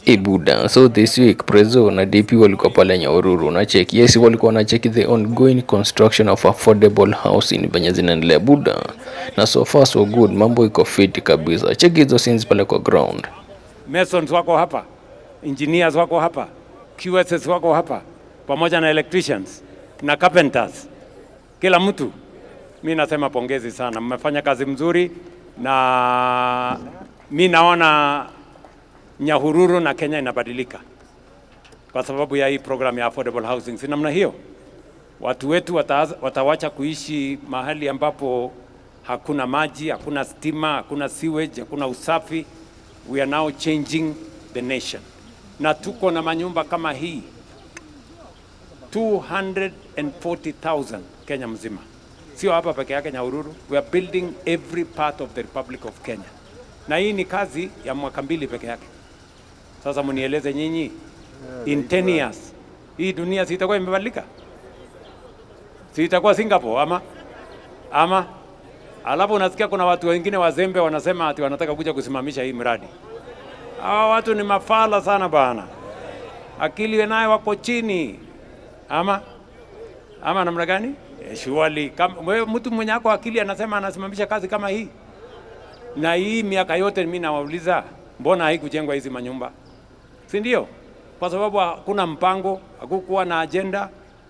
Eh, buda, so this week Prezo na DP walikuwa pale Nyahururu na check. Yes, walikuwa na check the ongoing construction of affordable housing venye zinaendelea, buda, na so far so good, mambo iko fit kabisa. Check hizo scenes pale kwa ground. Masons wako hapa, engineers wako hapa, QSs wako hapa, pamoja na electricians na carpenters, kila mtu. Mi nasema pongezi sana, mmefanya kazi mzuri, na mi naona Nyahururu na Kenya inabadilika kwa sababu ya hii program ya affordable housing. Si namna hiyo? Watu wetu watawacha kuishi mahali ambapo hakuna maji, hakuna stima, hakuna sewage, hakuna usafi. We are now changing the nation, na tuko na manyumba kama hii 240,000 Kenya mzima, sio hapa peke yake Nyahururu. We are building every part of the Republic of Kenya, na hii ni kazi ya mwaka 2 peke yake. Sasa mnieleze nyinyi, in 10 years hii dunia si itakuwa imebadilika? Si itakuwa Singapore ama? Alafu unasikia kuna watu wengine wazembe wanasema ati wanataka kuja kusimamisha hii mradi. Hawa watu ni mafala sana bana, akili nayo wako chini, ama namna gani? Surely kama wewe mtu mwenye ako akili anasema anasimamisha kazi kama hii, na hii miaka yote mimi nawauliza, mbona haikujengwa hizi manyumba? Si ndio? Kwa sababu hakuna mpango, hakukuwa na agenda,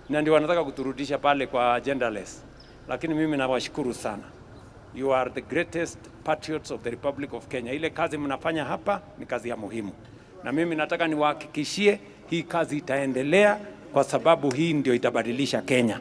na ndio wanataka kuturudisha pale kwa agendaless. Lakini mimi nawashukuru sana. You are the greatest patriots of the Republic of Kenya. Ile kazi mnafanya hapa ni kazi ya muhimu, na mimi nataka niwahakikishie hii kazi itaendelea, kwa sababu hii ndio itabadilisha Kenya.